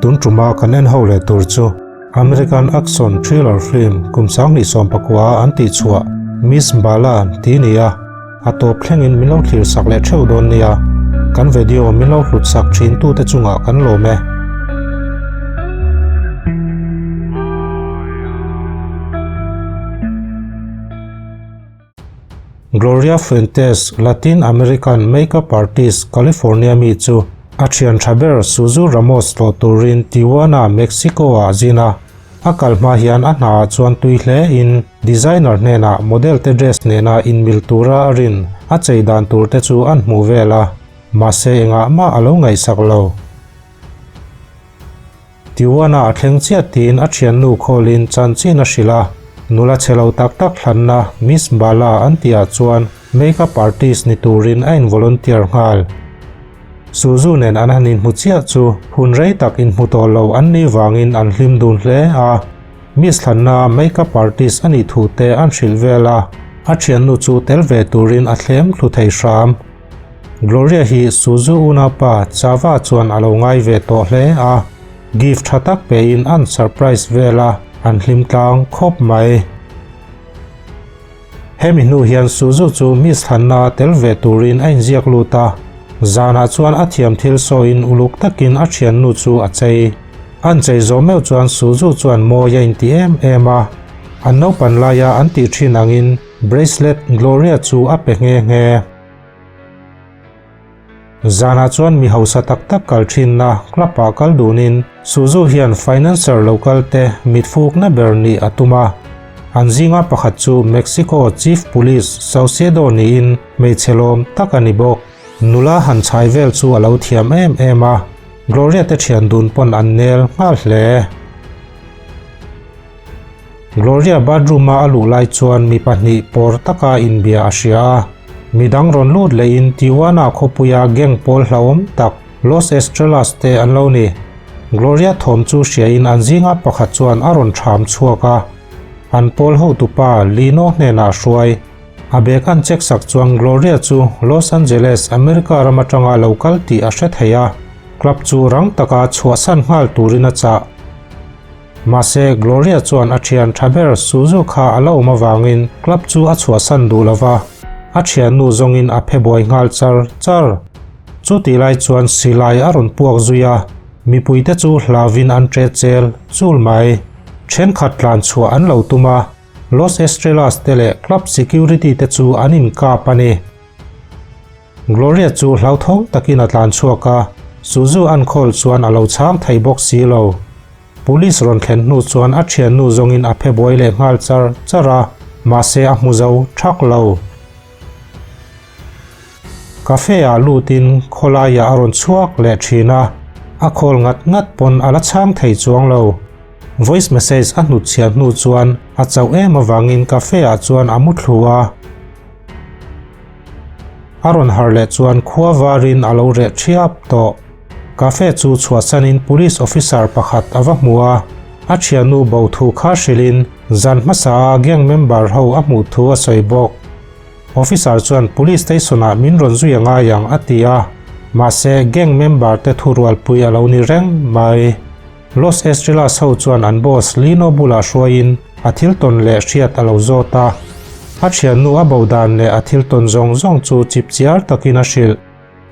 Tun tuma kan en ho leh tur chu American action thriller film kum 2019 an tih chhuah Miss Bala tih ni a, a tawp thlengin min lo thlir sak leh theuh dawn nia. Kan video min lo hlut sak thin tute chungah kan lawm e. Gloria Fuentes, Latin American makeup artist, California mi chu a thian tha ber Suzu Ramos tlawh turin Tijuana, Mexico-ah a zin a. A kal hma hian a hnaah chuan tui hle in designer hnenah model te dress nena inmil tura a rin a chei dan tur te chu an hmuh vel a, mahse engah mah a lo ngaihsak lo. Tijuana a thleng chiah tiin a thiannu khawlin chanchin a hrilh a, nula chhe lo tak tak hlanna Miss Bala an tihah chuan makeup artist ni turin a involunteer nghal. Suzu nen an han inhmu chiah chu hun rei tak inhmu tawh lo an nih vangin an hlim dun hle a, Miss hlanna makeup artist a nih thu te an hrilh vel a, a thiannu chu tel ve turin a thlem thlu thei hram. Gloria hi Suzu unaupa Chava chuan a lo ngai ve tawh hle a, gift tha tak pein an surprise vel a, an hlim tlang khawp mai. Hemi hnu hian Suzu chu Miss Hlanna tel ve turin a inziak lut a, zanah chuan a thiam thil sawiin uluk takin a thiannu chu a chei. An chei zawh meuh chuan Suzu chuan mawi a inti em em a, an naupan laia an tih thin angin bracelet Gloria chu a pe nghe nghe. Zanah chuan mi hausa tak tak kal thinna club ah kal dunin Suzu hian financer lo kal te mitfukna ber nih a tum a. An zinga pakhat chu Mexico Chief Police Saucedo niin hmeichhe lawm tak a ni bawk. Nula han chhai vel chu a lo thiam em em a, Gloria te thian dun pawn an nel nghal hle. Gloria bathroom-a a luh lai chuan mi pahnih pawr taka inbia a hria a. Midang rawn lut lehin Tijuana khawpuia gang pawl hlauhawm tak Los Estrellas te an lo ni. Gloria thawm chu hriain an zinga pakhat chuan a rawn ṭham chhuak a. An pawl hotupa Lino hnenah a hruai. A bag an check sak chuan Gloria chu Los Angeles, America ram aṭanga lo kal tih a hre thei a. Club chu rang taka chhuahsan nghal turin a chah. Mahse, Gloria chuan a thian tha ber Suzu kha a la awm avangin club chu a chhuahsan duh lo va, a thiannu zawngin a phe buai nghal char char. Chutih lai chuan silai a rawn puak zui a, mipuite chu hlauvin an ṭe chel chul mai. Thenkhat tlan chhuah an lo tum a, Los Estrellas te leh club security te chu an inkap a ni. Gloria chu hlauthawng takin a tlan chhuak a, Suzu an call chuan a lo chhang thei bawk si lo. Police rawn thlen hnu chuan a thiannu zawngin a phe buai leh nghal char char a, mahse a hmu zo thak lo. Cafe ah lutin khawlaiah a rawn chhuak leh thin a, a call ngat ngat pawn a la chhang thei chuang lo. Voice message a hnutchhiah hnu chuan a chauh em avangin cafe ah chuan a mu thlu a. A rawn harh leh chuan khua varin a lo reh thiap tawh. Cafe chu chhuahsanin police officer pakhat a va hmu a, a thiannu bo thu kha hrilhin zan hmasa a gang member ho a hmuh thu a sawi bawk. Officer chuan police station ah min rawn zui a ngai ang a ti a, mahse gang member te thurualpui a lo ni reng mai. Los Estrellas ho chuan an boss Lino bulah hruaiin a thil tawn leh hriat a lo zawt a. A thiannu a bo dan leh a thil tawn zawng zawng chu chip chiar takin a hrilh.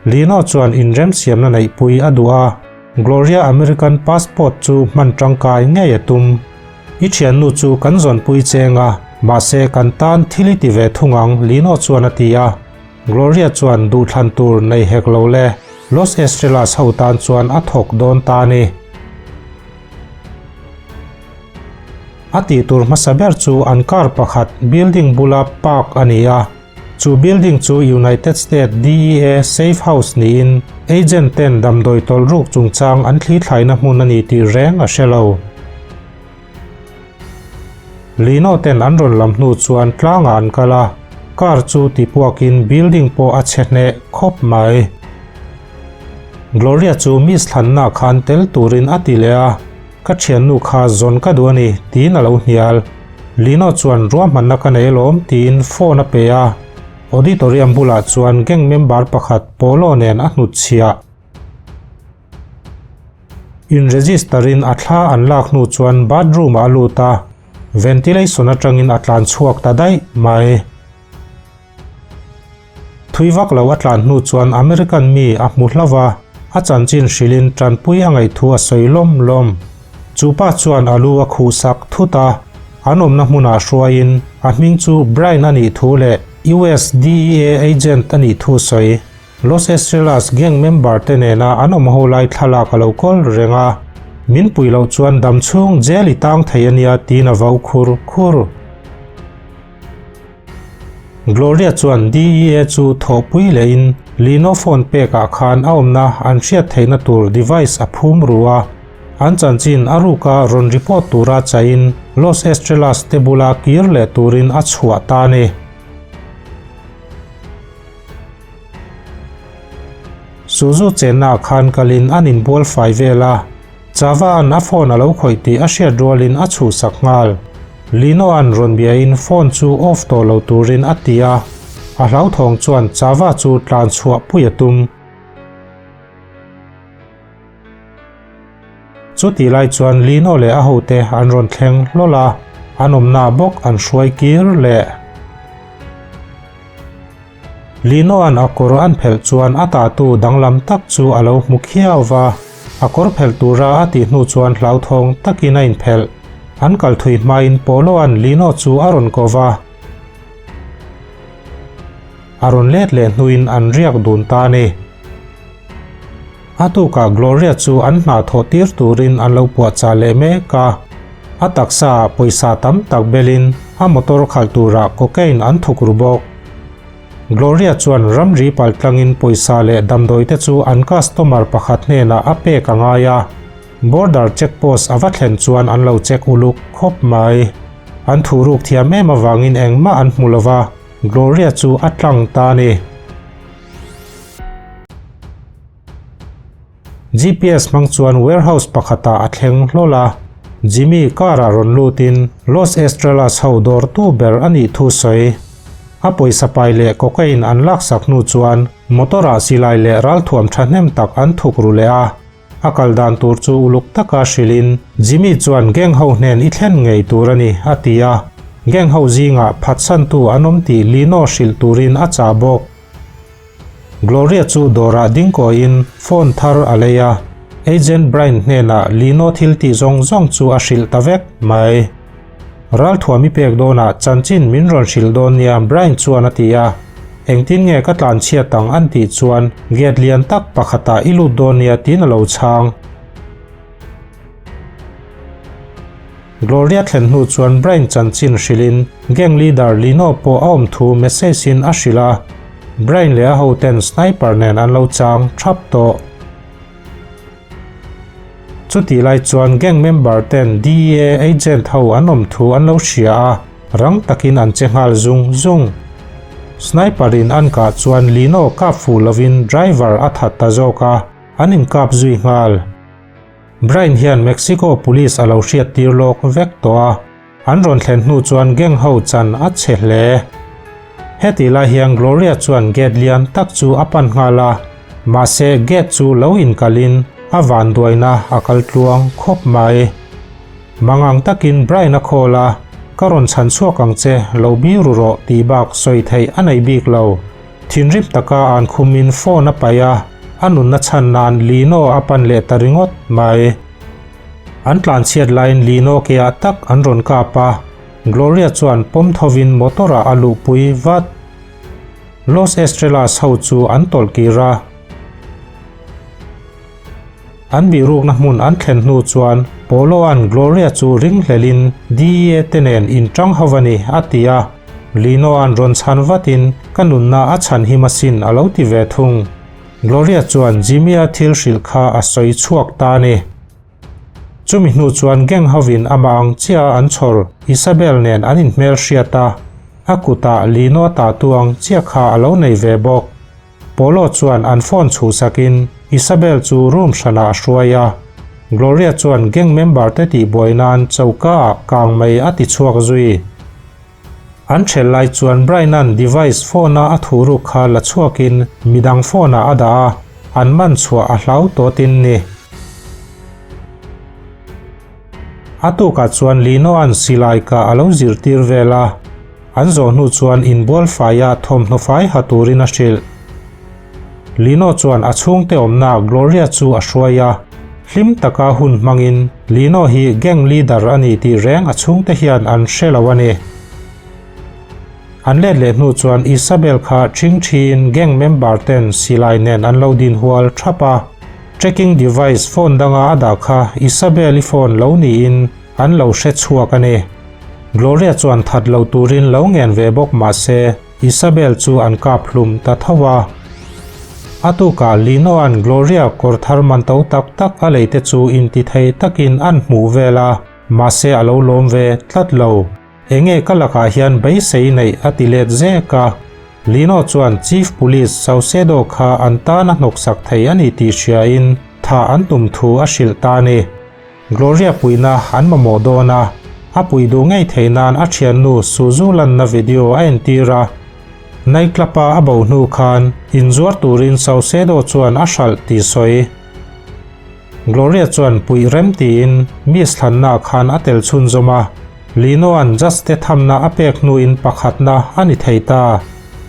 Lino chuan inremsiamna neihpui a duh a, Gloria American passport chu hman tangkai ngei a tum. I thiannu chu kan zawnpui cheng a, mahse kan tan thil i ti ve thung ang, Lino chuan a ti a. Gloria chuan duhthlan tur nei hek lo le, Los Estrellas ho tan chuan a thawk dawn ta a ni. A tih tur hmasa ber chu an car pakhat building bula park a ni a, chu building chu United States DEA safe house niin agent ten damdawi tawlh ruk chungchang an thli thlaina hmun a ni tih reng a hre lo. Lino ten an rawn lam hnu chuan tlangah an kal a, car chu tipuakin building pawh a chhe hneh khawp mai. Gloria chu Miss Thlanna khan tel turin a ti leh a, Ka thiannu kha zawn ka duh a ni, tiin a lo hnial. Lino chuan ruahmanna ka nei alawm tiin phone a pe a. Auditorium bulah chuan gang member pakhat Polo nen a hnutchhiah. In register in a thla an lak hnu chuan bathroom ah a lut a, ventilation atangin a tlan chhuak ta daih mai. Thui vak lo a tlan hnu chuan American mi a hmu hlauh a, a chanchin hrilhin tanpui a ngaih thu a sawi lawm lawm. Chu pa chuan a lu a khuh sak thut a, an awmna hmunah hruaiin a hming chu Brian a nih thu leh US DEA agent a nih thu a sawi. Los Estrellas gang member te nena an awm ho lai thlalak a lo kawl reng a, min pui loh chuan dam chhung jail i tang thei a nia tiin a vau khur khur. Gloria chuan DEA chu thawhpui lehin Lino phone pekah khan a awmna an hriat theihna tur device a phum ru a, an chanchin a ruka rawn report tura chaihin Los Estrellas te bula kir leh turin a chhuah ta a ni. Suzu chennaah khan kalin an inbual fai vel a, Chava'n a phone a lo khawih tih a hriat rualin a chhuhsak nghal. Lino-a'n rawn biain phone chu off tawh lo turin a ti a, a hlauthawng chuan Chava chu tlan chhuah pui a tum. Chutih lai chuan Lino leh a hote an rawn thleng hlawl a, an awmna bawk an hruai kir leh. Lino-a'n a kawr an phelh chuan a tatu danglam tak chu a lo hmu khiau va, a kawr phelh tura a tih hnu chuan hlauthawng takin a inphelh. An kal thui hmain Polo-a'n Lino chu a rawn ko va. A rawn let leh hnuin an riak dun ta a ni. A tukah Gloria chu an hna thawh tir turin an lo puahchah leh mek a. A taksaah pawisa tam tak belin a motor khalh turah cocaine an thuk ru bawk. Gloria chuan ramri paltlangin pawisa leh damdawi te chu an customer pakhat hnenah a pek a ngai a. Border check post a va thlen chuan an lo check uluk khawp mai. An thuruk thiam em avangin engmah an hmu lova, Gloria chu a tlang ta a ni. GPS hmang chuan warehouse pakhatah a thleng hlawl a, Jimmy car-ah rawn lutin Los Estrellas ho dawrtu ber a nih thu sawi. A pawisa pai leh cocaine an laksak hnu chuan motor-ah silai leh ralthuam thahnem tak an thuk ru leh a. A kal dan tur chu uluk taka hrilhin Jimmy chuan gang ho hnen i thlen ngei tur a ni, a ti a. Gang ho zingah phatsantu an awm tih Lino hrilh turin a chah bawk. Gloria chu dawrah ding kawiin phone thar a lei a, Agent Brian hnenah Lino thil tih zawng zawng chu a hrilh ta vek mai. Ralthuam i pek dawnah chanchin min rawn hrilh dawn nia Brian chuan a ti a, engtin nge ka tlan chhiat ang an tih chuan gate lian tak pakhatah i lut dawn nia tiin a lo chhang. Gloria thlen hnu chuan Brian chanchin hrilhin gang leader Lino pawh a awm thu message in a hrilh a, Brian leh a hoten sniper nen an lo chang thap tawh. Chutih lai chuan gang member ten DEA agent ho an awm thu an lo hria a, rang takin an che nghal zung zung. Sniper in an kah chuan Lino kap fuh lovin driver a that ta zawk a, an inkap zui nghal. Brian hian Mexico police a lo hriat tir lawk vek tawh a, an rawn thlen hnu chuan gang ho chan a chhe hle. Hetih lai hian Gloria chuan gate lian tak chu a pan nghal a, mahse gate chu lo inkalhin a vanduaina a kal tluang khawp mai. Mangang takin Brian a call a, Ka rawn chhan chhuak ang che, lo biru rawh tih bak sawi theih a nei bik lo. Thinrim taka an khumin phone a paih a, a nunna chhan nan Lino a pan leh ta ringawt mai. An tlanchhiat laiin Lino keah tak an rawn kap a, Gloria chuan pawm thovin motor-ah a luhpui vat. Los Estrellas ho chu an tawlh kir a. An bihrukna hmun an thlen hnu chuan Polo-a'n Gloria chu ringhlelin DEA te nen inṭang ho a ni, a ti a. Lino-a'n rawn chhan vatin ka nunna a chhan him asin a lo ti ve thung. Gloria chuan Jimmy-a thil hrilh kha a sawi chhuak ta a ni. Chumi hnu chuan gang hovin amah ang chiah an chhawr Isabel nen an inhmelhriat a, a kutah Lino-a tah tu ang chiah kha a lo nei ve bawk. Polo chuan an phone chhuhsakin Isabel chu room hranah a hruai a. Gloria chuan gang member te tihbuai nan choka ah kang mai a ti chhuak zui. An ṭhel lai chuan Brian-a'n device phone-a a thu ruk kha la chhuakin midang phone-ah a dah a, an man chhuah a hlau tawtin ni. A tukah chuan Lino-a'n silai kah a lo zirtir vel a, an zawh hnu chuan inbual faia thawmhnaw fai ha turin a hrilh. Lino chuan a chhungte awmna Gloria chu a hruai a, hlim taka hun hmangin Lino hi gang leader a ni tih reng a chhungte hian an hre lo a ni. An let leh hnu chuan Isabel kha ṭhing ṭhiin gang member ten silai nen an lo din hual ṭhap a. Tracking device phone danga a dah kha Isabel-i phone lo niin an lo hre chhuak a ni. Gloria chuan that lo turin lo ngen ve bawk mah se Isabel chu an kap hlum ta tho a. A tukah Lino-a'n Gloria kawr thar man to tak tak a lei te chu intithei takin an hmuh vel a, mahse a lo lawm ve tlat lo. Enge ka lakah hian beisei neih a ti let zek a. Lino chuan Chief Police Saucedo kha an tan a hnawksak thei a ni tih hriain thah an tum thu a hrilh ta a ni. Gloria puihna an mamawh dawn a, a puih duh ngei theih nan a thiannu Suzu lanna video a entir a. Night club-a a bo hnu khan inzuar turin Saucedo chuan a hralh tih sawi. Gloria chuan puih rem tiin Miss thlanna khan a tel chhunzawm a, Lino-a'n judge te thamna a pek hnuin pakhatna a ni thei ta.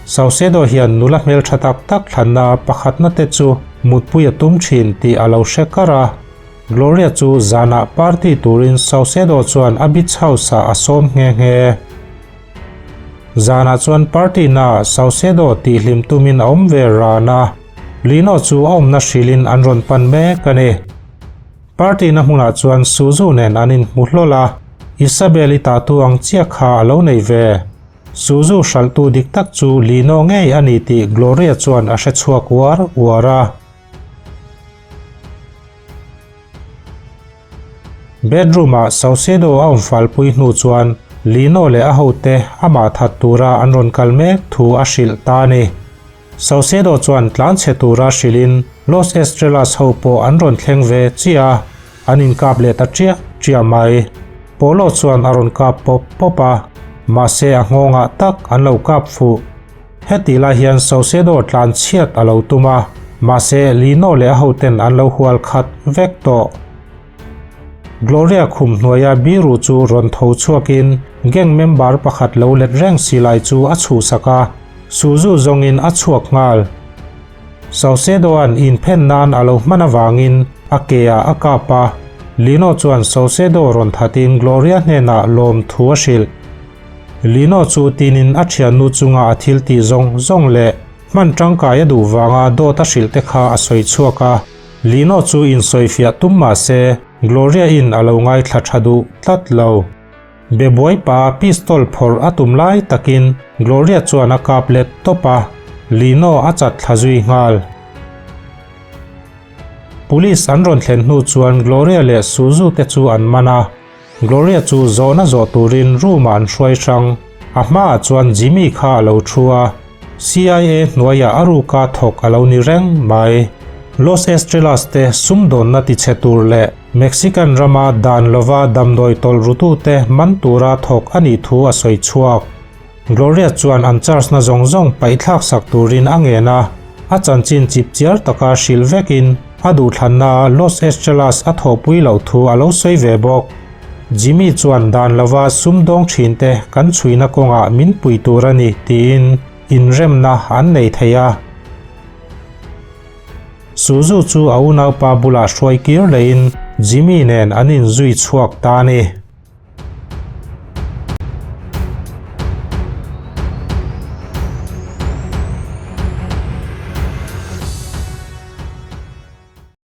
Saucedo hian nula hmeltha tak tak thlanna pakhatna te chu mutpui a tum thin tih a lo hre kar a. Gloria chu zanah party turin Saucedo chuan a beach house-ah a sawm nghe nghe. Zanah chuan party naah Saucedo tihhlim tumin a awm ve ran a. Lino chu a awmna hrilhin an rawn pan mek a ni. Party na hmunah chuan Suzu nen an inhmu hlawl a, Isabel-i tatu ang chiah kha a lo nei ve. Suzu hralhtu dik tak chu Lino ngei a ni tih Gloria chuan a hre chhuak uar uar a. Bedroom-ah Saucedo a awm falpui hnu chuan Lino leh a hote amah that tura an rawn kal mek thu a hrilh ta a ni. Saucedo chuan tlanchhe tura hrilhin Los Estrellas ho pawh an rawn thleng ve chiah a, an inkap leh ta chiah chiah mai. Polo chuan a rawn kap pawp pawp a, mahse a nghawngah tak an lo kap fuh. Hetih lai hian Saucedo tlanchhiat a lo tum a, mahse Lino leh a hoten an lo hual khat vek tawh. Gloria khum hnuaia biru chu rawn tho chhuakin gang member pakhat lo let reng si lai chu a chhuhsak a, Suzu zawngin a chhuak nghal. Saucedo-a'n inphen nan a lo hman avangin a ke-ah a kap a, Lino chuan Saucedo rawn thatin Gloria hnenah lawm thu a hrilh. Lino chu tinin a thiannu chunga a thil tih zawng zawng leh hman tangkai a duh vanga dawt a hrilh te kha a sawi chhuak a. Lino chu insawifiah tum mah se, Gloria-in a lo ngaithla tha duh tlat lo. Bebuai pa pistol phawrh a tum lai takin Gloria chuan a kap let tawp a, Lino a chat thla zui nghal. Police an rawn thlen hnu chuan Gloria leh Suzu te chu an man a, Gloria chu zawhna zawh turin room-ah an hruai hrang. A hmaah chuan Jimmy kha a lo thu a, CIA hnuaiah a ruka thawk a lo ni reng mai. Los Estrellas te sumdawnna tichhe tur leh Mexican rama dan lova damdawi tawlh rutute man tura thawk a nih thu a sawi chhuak. Gloria chuan an charge na zawng zawng paihthlak sak turin a ngen a, a chanchin chip chiar taka hrilh vekin a duhthlanna ah Los Estrellas a thawhpui loh thu a lo sawi ve bawk. Jimmy chuan dan lova sumdawng thinte kan chhuina kawngah min pui tur a ni tiin inremna an nei thei a. Suzu chu a unaupa bulah hruai kir lehin Jimmy nen an inzui chhuak ta a ni.